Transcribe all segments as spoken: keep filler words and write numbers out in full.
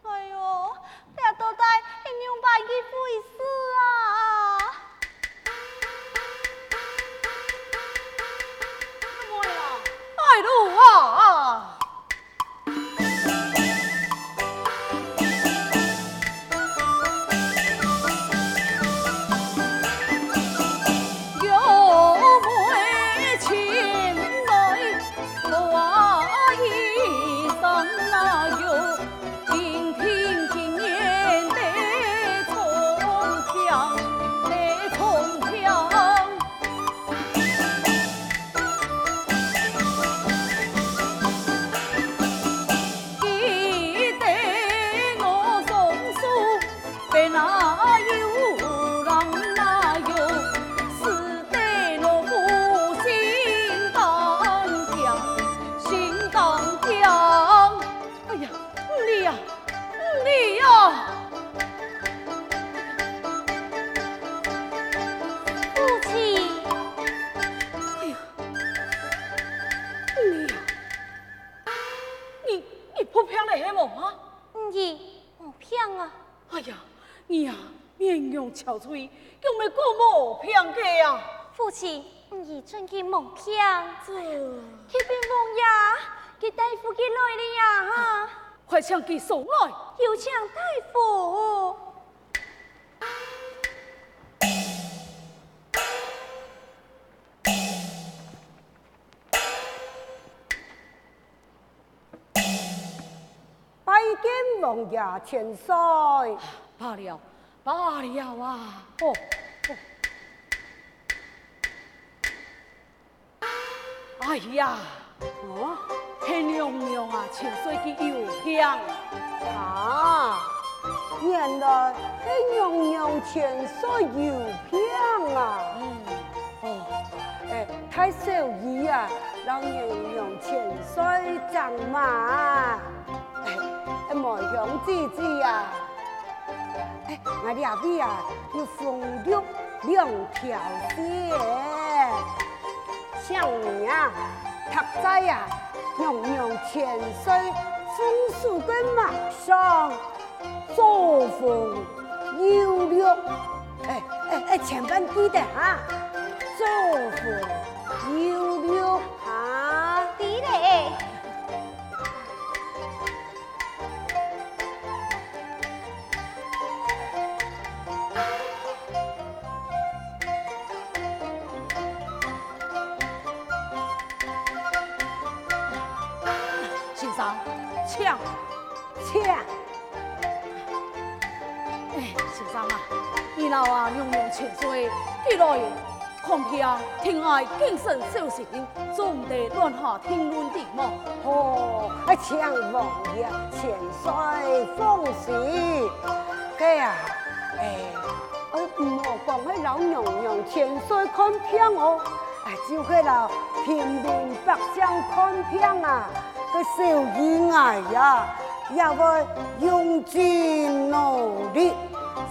哎喲，這到底係仰般个回事啊？哎喲啊！哎喲啊！哎呀，你呀，你呀！父亲。哎呀，你呀，你，你發病了係無啊？嗯，無病啊。 哎呀，你啊，面容憔悴，仰會講無病个啊？父親，你正經無病。這……啟禀王爺，佢大夫佢來了呀，哈！快請佢上來。有請大夫。 拜見王爺千歲。罷了，罷了啊！哦，哦。哎呀，哦？係娘娘啊，千歲佢有病。啊，原來係娘娘千歲有病啊！嗯，哦，哎，大小醫啊，摎娘娘千歲正嘛。 哎，哎，梅香姐姐啊，哎，𠊎這位啊，有紅綠兩條線。請你啊，貼在啊，娘娘千歲奉手个脈上，左紅右綠。哎，哎，哎，千萬記得哈，左紅右綠哈。知了。 先生，請。請。哎，先生啊，你摎啊娘娘千歲，佢來 看病定愛謹慎小心，總毋得亂下定論知無？哦，啊，請王爺千歲放心。該啊，哎，呃，毋好講係摎娘娘千歲看病哦，啊，就係摎平民百姓看病啊，該小醫𠊎呀，也會用盡腦力，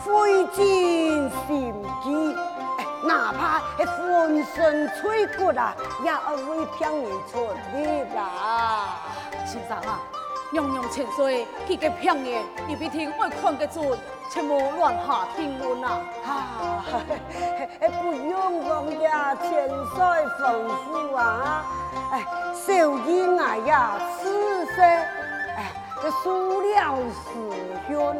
費盡心機，哎，哪怕係粉身碎骨啊，也愛為病人出力啦。先生啊，娘娘千歲，佢个病人，你必定愛看个準，切莫亂下定論啊。啊，哎，不用王爺千歲吩咐啊。哎，小醫𠊎呀，自細，哎， 个事了事訓，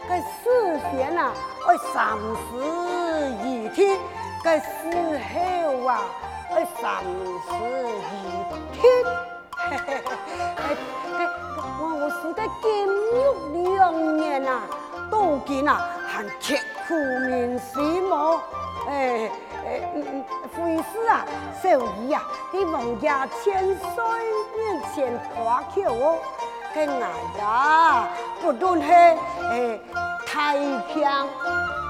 个事先啊，愛三思而定，个事後啊，愛三思而定。个，个，我，我試个禁慾兩年啊，到今啊，還刻骨銘心哦。哎， 哎，嗯，嗯，費事啊，小醫啊，在王爺千歲面前誇口哦。該𠊎啊，不論係，欸，大病，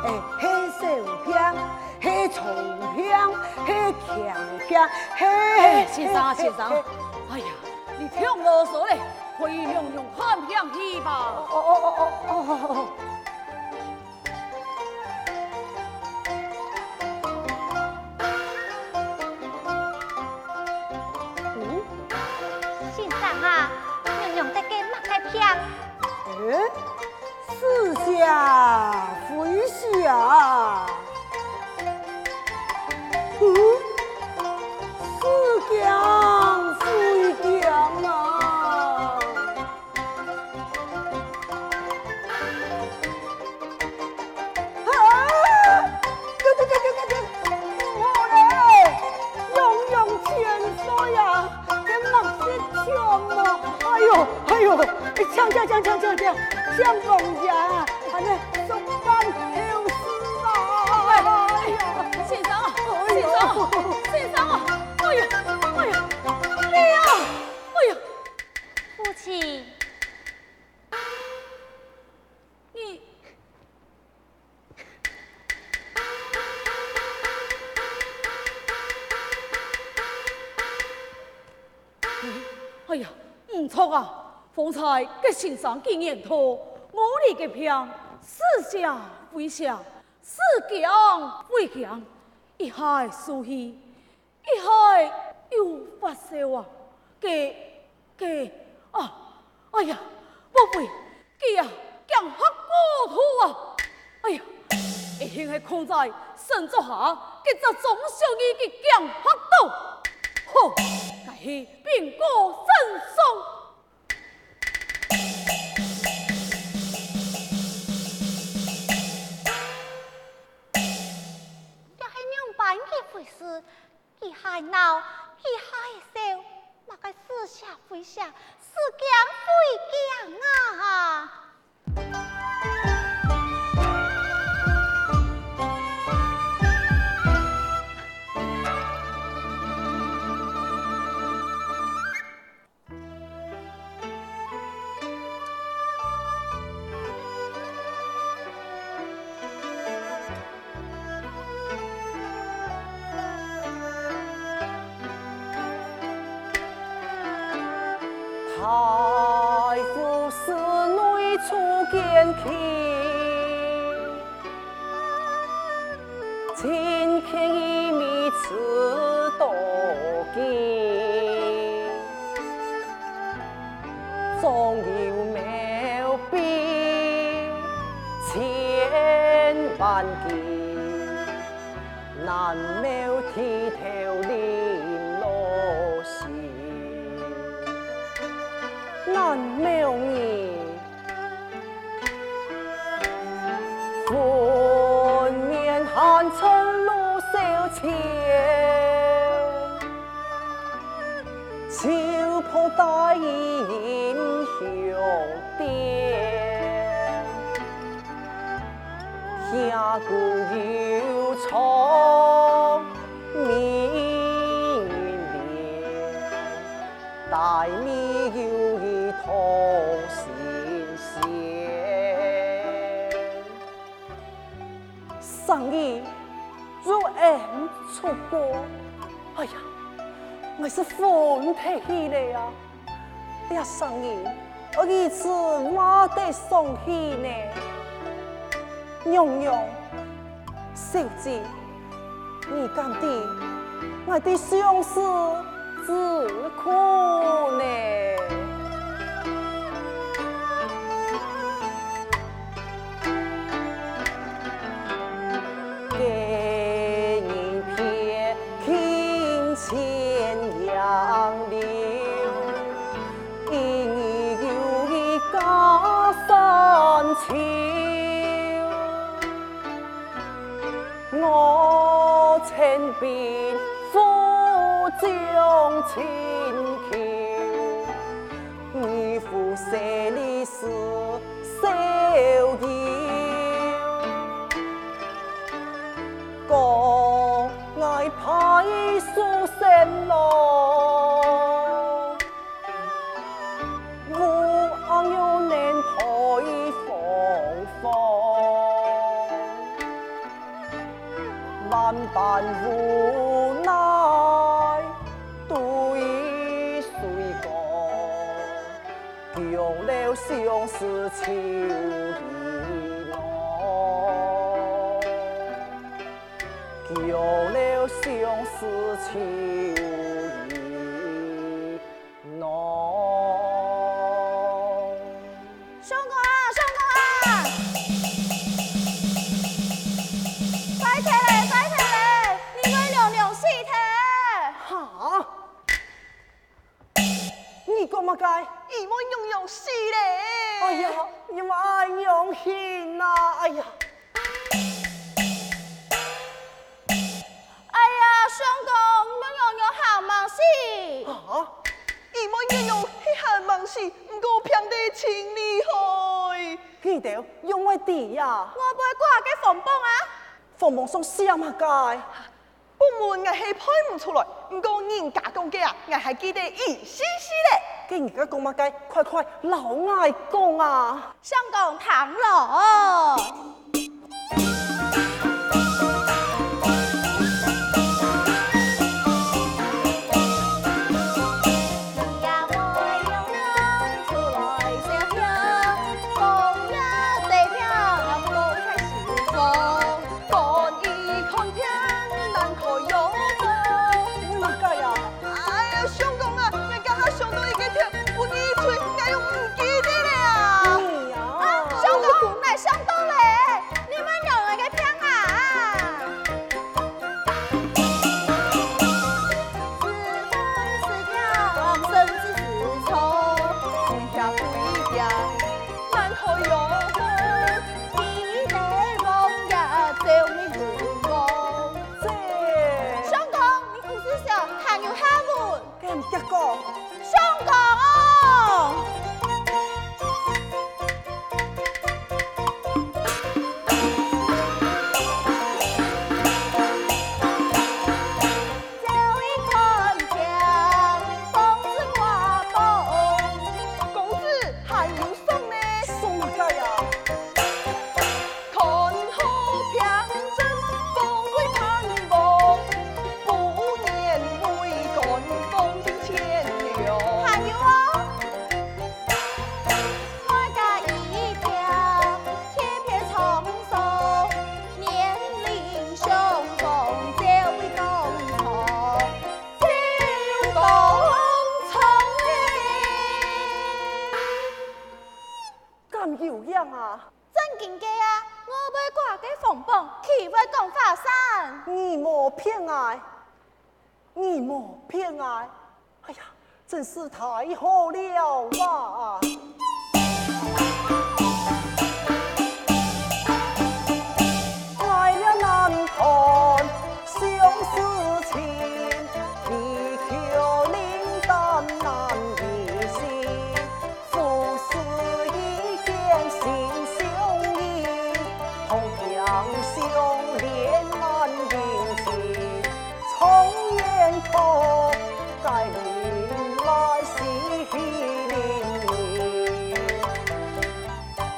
欸，係小病，係重病，係輕病，係，欸，先生啊，係，先生啊，係，哎呀，你忒囉嗦咧，快去娘娘看病去吧。哦，哦，哦，哦，哦，哦。 嗯？先生啊，娘娘得个麼个病？欸？似是啊，非是啊？嗯？似驚非驚啊？ 啊！對，對，對，對，對，對，毋好咧！娘娘千歲啊，該麼个病啊？哎喲，哎喲，哎，請，請，請，請，請，請，請王爺啊，恁呢，速辦後事啊！哎呀，先生啊，先生啊，先生啊，哎呀，哎呀，你啊，哎呀，父親。 你，哎呀，毋著啊！方才該先生竟然講，我這个病，似邪非邪，似驚非驚，一下就去， 一下又發燒啊，該，該，啊，哎呀，莫非佢啊驚嚇過頭啊？哎呀，一定係囥在神桌下該隻莊小二佢驚嚇到。好，𠊎去禀告聖上。 這係仰般个回事？佢還鬧，佢還笑，麼个似邪非邪，似驚非驚啊！ 大夫寺內初見佢， 親見一面始多驚，縱有毛病千萬計，難免剃頭臨老死，難免你 分娩還趁老少前，就抱戴於陰陽殿，下胥有床，尾銀鏈，帶尾又一同神仙。 生日又恁出過，哎呀，𠊎係昏忒去了啊！這生日愛幾時畫得上去呢？娘娘，小姐， 你敢知𠊎个相思之苦呢？佳人別傾千楊柳，一年又一家山秋。 我曾冰火中尋求，你赴西里時逍遙。講𠊎怕你受生老，無半無奈對水講，強留相思秋意濃，強留相思秋意濃。相公啊，相公啊！壞忒咧，壞忒咧！你妹娘娘死忒！哈？你講麼个？姨妹娘娘死咧！哎呀，姨妹娘娘啊！哎呀！ 哎呀，相公，你妹娘娘還吂死？啊？姨妹娘娘係還吂死，毋過病得盡厲害。佢兜仰會知啊？外背掛个紅榜啊！紅榜上寫麼个？本文𠊎係背毋出來，毋過人家講个啊，𠊎還記得一絲絲咧。該人家講麼个？快快摎𠊎講啊！相公聽咯。 哎呀，相公啊，𠊎這下想到一個忒，分你一催，𠊎又毋記得了啊！你啊！啊，相公，𠊎想到咧，你妹娘娘个病啊！相公，你毋使笑，還有下文。 跟你講，相公！公子，還有送呢。送麼个啊？ 看好病症，方為盼望，不言為官，方定千兩。還有哦，外加醫病，天別創傷，年齡相仿，照會當長，照當長。敢有影啊？ 正經个啊，外背掛个紅榜，豈會講花生？你無騙𠊎，你無騙𠊎！哎呀，真是太好了啊！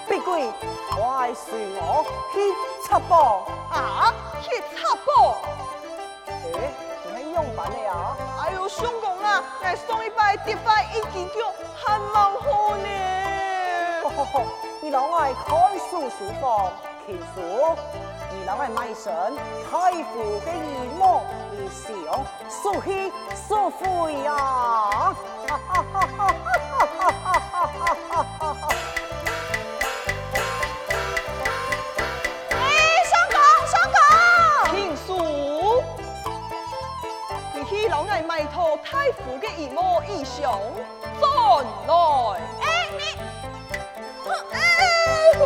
畢貴，快隨我去插榜。啊，去插榜？ 欸，你係仰般个啊？哎喲，相公啊，𠊎上一擺跌壞一支腳，還吂好呢。吼吼吼，你摎𠊎看書書房，輕鬆，你摎𠊎買身大夫个醫帽，你想舒氣舒肺啊！ 哎，相公，相公！平叔，你去摎𠊎買套大夫个衣帽衣裳，轉來。哎，你，哎，哎喲，哎喲，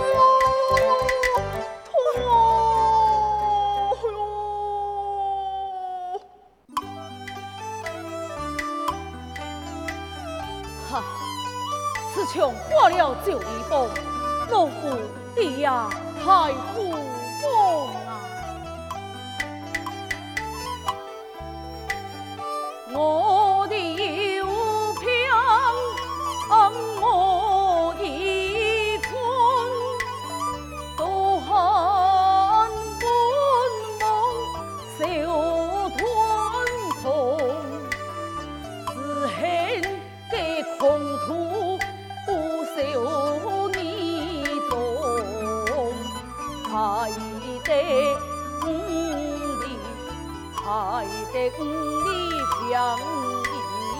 痛啊，哎喲。 哈，自從掛了周醫保，老夫你也太孤芳啊！我的有病，我已困，多寒分梦，得五里，还得五里平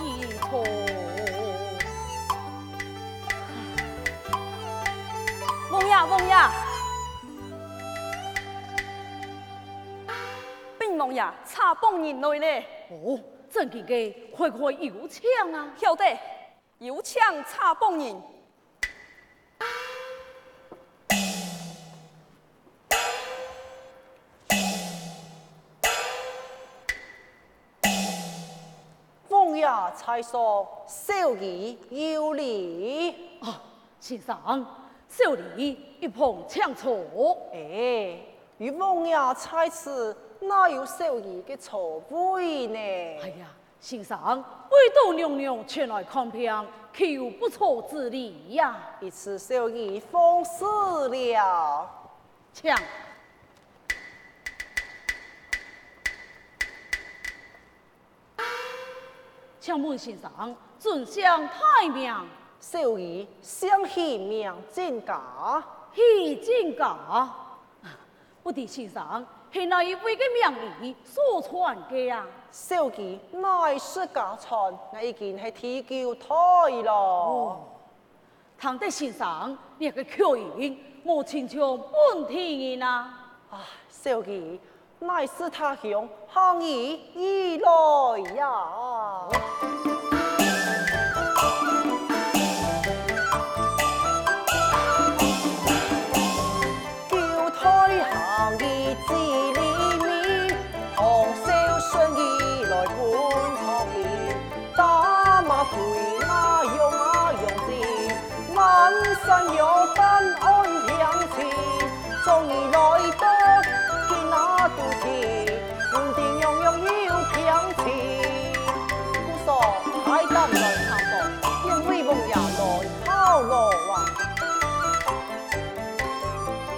一空。王爷，王爷！禀王爷，差帮人来咧。哦，正经个，快快有请啊！晓得，有请差帮人。 王爷在上，小兒有礼。啊，先生，小兒一旁請坐。哎，有王爺在此，哪有小兒个座位呢？哎呀，先生，為著娘娘前來看病，豈有不坐之理呀？一次小兒放肆了。請。 請問先生，尊姓大名？小兒姓許，名進家。許進家？不知先生係哪一位个名醫所傳个啊？小兒乃係家傳，𠊎已經係第九代了。哦， 聽得先生，你个口音無親像本地人啊。啊，小兒，乃係他鄉客人而來呀。九代客人知禮面， 唐少順義來本土地，打馬追馬，用馬用箭，滿山野蠻安鄉親。終於來到今仔都市，毋知樣樣有病情。故所，大膽來參訪，願為王爺來效勞啊！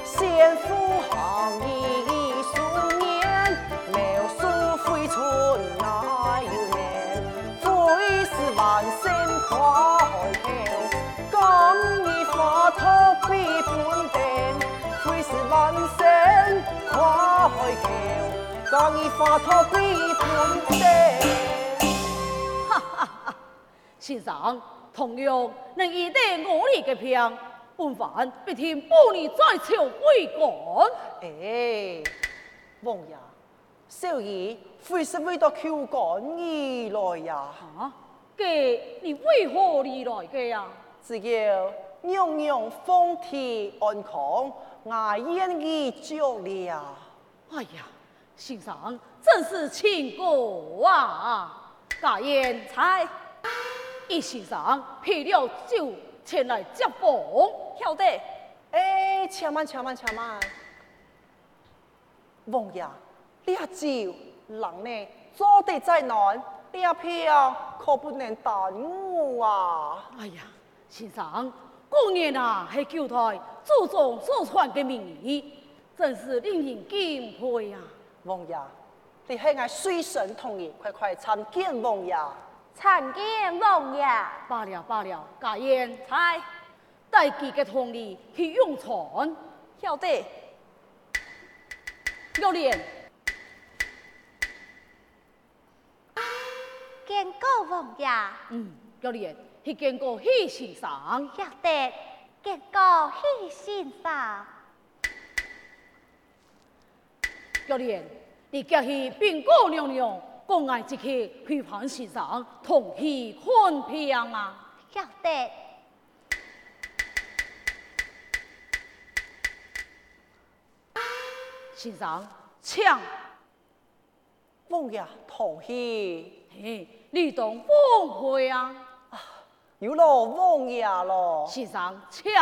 先父行醫已數年，茅樹回春哪有年？費時還身跨海溝，今日華佗比分等，費時還身跨海溝，今日華佗比分等。 先生，同樣能醫得我兒个病，本藩必定保你在朝為官。哎，王爺，小兒非是為到求官而來呀。啊，該你為何而來个呀？只要娘娘皇帝安康，𠊎願意足了。 哎呀，先生真是清高啊！家燕。在。依先生備了酒前來接風。曉得。哎，且慢，且慢，且慢。王爺，這酒冷呢，做得再暖，這病可不能耽誤啊。哎呀， 先生，果然啊係九代祖宗所傳个名醫，真是令人敬佩啊！王爺，這係𠊎隨身同人，快快參見王爺。參見王爺。罷了罷了，家燕。在。帶佢个同人去用餐。曉得。玉蓮。 見過王爺。嗯，玉蓮，去見過許先生。曉得，見過許先生。玉蓮，你遽去禀告娘娘，講𠊎即刻去陪先生同去看病啊。曉得。先生，請。 王爺同去。嘿，你當奉陪啊。有勞王爺囉。先生，請。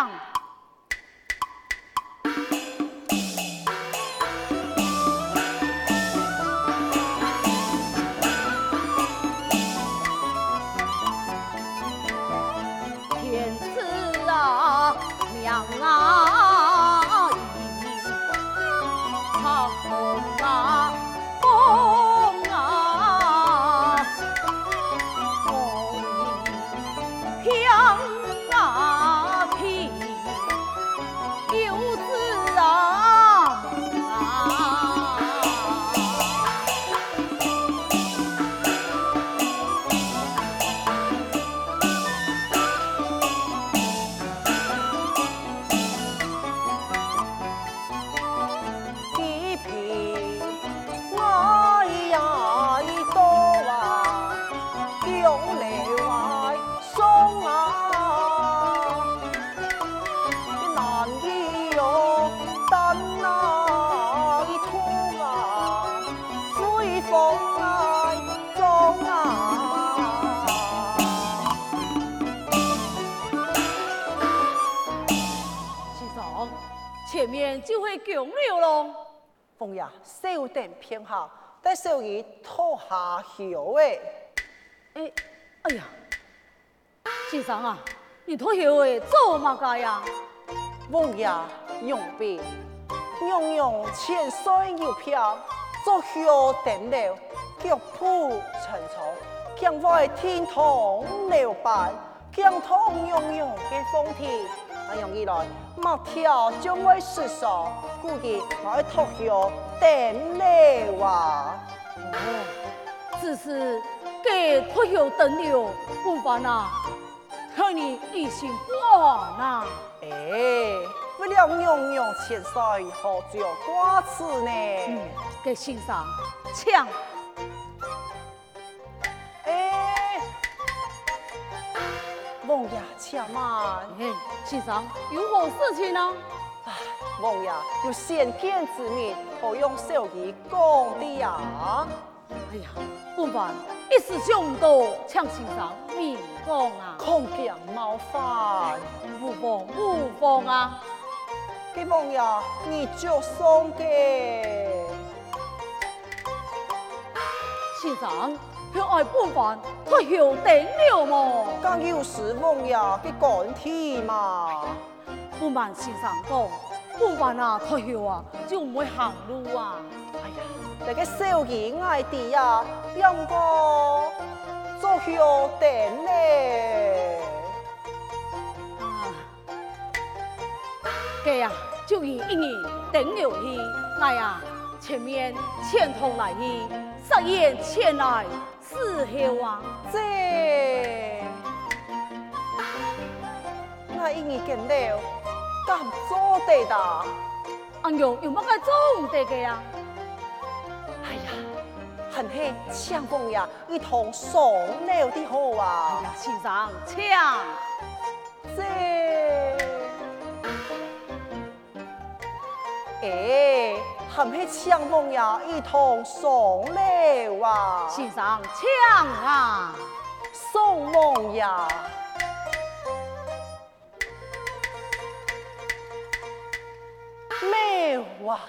天子啊，命啊，上，前面就係公寮咯。王爺，稍等片刻，帶小兒讀下囂仔。哎，哎呀，先生啊，你讀囂仔做麼个呀？王爺容禀，娘娘千歲有病，著囂登樓，腳步沉重，驚會停動樓板，驚動娘娘个風體。恁樣一來，脈跳將會失常，故而𠊎愛讀囂登樓啊！哦，只是該讀囂登樓，本藩啊， 害你疑心不安啊！哎，為了娘娘千歲，何必掛齒呢？嗯，該先生，請。哎，王爺且慢。哎，先生，有何事情啊？啊，王爺，有先見之明，好向小兒講的呀。 哎呀，本藩一時想毋到，請先生明講啊！恐驚冒犯。無妨，無妨啊！該王爺，你著上个。先生，係愛本藩讀囂登樓無？敢有失王爺个官體嘛？ 本藩先生講，本藩啊，讀囂啊，就毋會行路啊。哎呀，這个小兒𠊎知啊，毋過著囂登樓。啊，該啊，就你一人登樓去，𠊎啊，前面前頭來去，煞遠前來 伺候啊。這，𠊎一人登樓，敢做得啊？恁樣有麼个做毋得个啊？哎呀，還係請王爺一同上樓的好啊！哎呀，先生，請。這， 哎，還係請王爺一同上樓啊！先生，請啊！送王爺。妙啊！